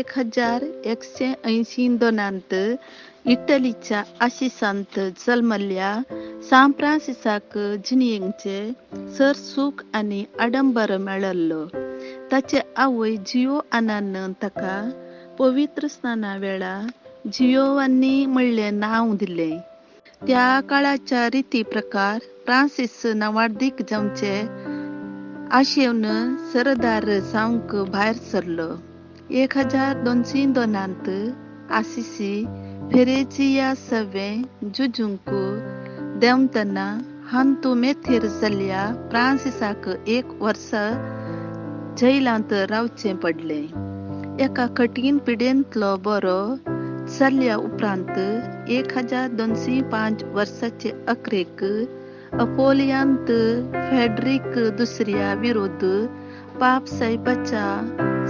1182 इटलीच्या आशिसांत जल्मल्ल्या सांत फ्रांसिसाक जिणेचें सर सूख आनी आडंबर मेळिल्लो. ताचे आवय जियोआनान ताका पवित्र स्नाना वेळा जियोवान्नी म्हळ्ळें नांव दिलें. त्या काळाच्या रिती प्रकार फ्रांसीस नांवाडदीक जावचे आशेवन सरदार जावंक भायर सरलो. 1202 आसिसी फेरेजिया सवें झुजूंक देंवतना हांतू मेथेर जाल्ल्या फ्रांसिसाक एक वर्स जैलांत रावचें पडलें. एका कठीण पिडेंतलो बरो जाल्या उपरांत 1205 वर्साचे अखेरेक अपोलियांत फ्रेडरीक दुसऱ्या विरोध पाप साहेबाच्या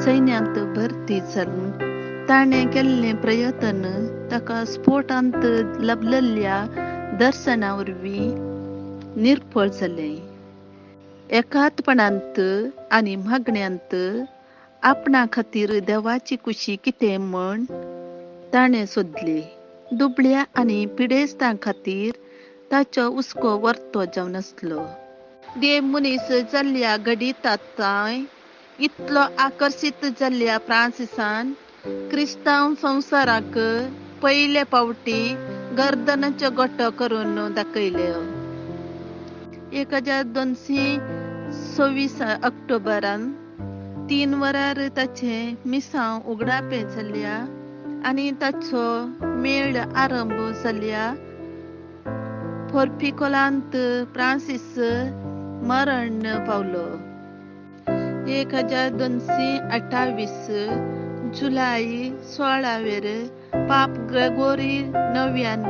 सैन्यांत भरती जावन ताणें केल्लें प्रयत्न ताका स्फोटांत लभलल्या दर्शना वरवीं निर्फळ जालें. एकांतपणांत आनी मागण्यांत आपणा खातीर देवाची कुशी कितें म्हण ताणें सोदली. दुबळ्या आनी पिडेस्तां खातीर ताचो हुस्को वर्तो जावन आसलो. देव मनीस जाल्ल्या घडितांत इतलो आकर्शीत जाल्ल्या फ्रांसिसान क्रिस्तांव संवसाराक पयले फावटी गर्दनाचो गोटो करून दाखयलो. 1226 ऑक्टोबरान 3 वरार ताचें मिसांव उगडापें जाल्या आनी ताचो मेळ आरंभ जाल्या फोर्पिकोलांत फ्रांसीस मरण पावलो. 1228 जुलय 16 पाप ग्रेगोरी नव्यान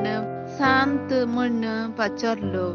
सांत म्हण पाचारलो.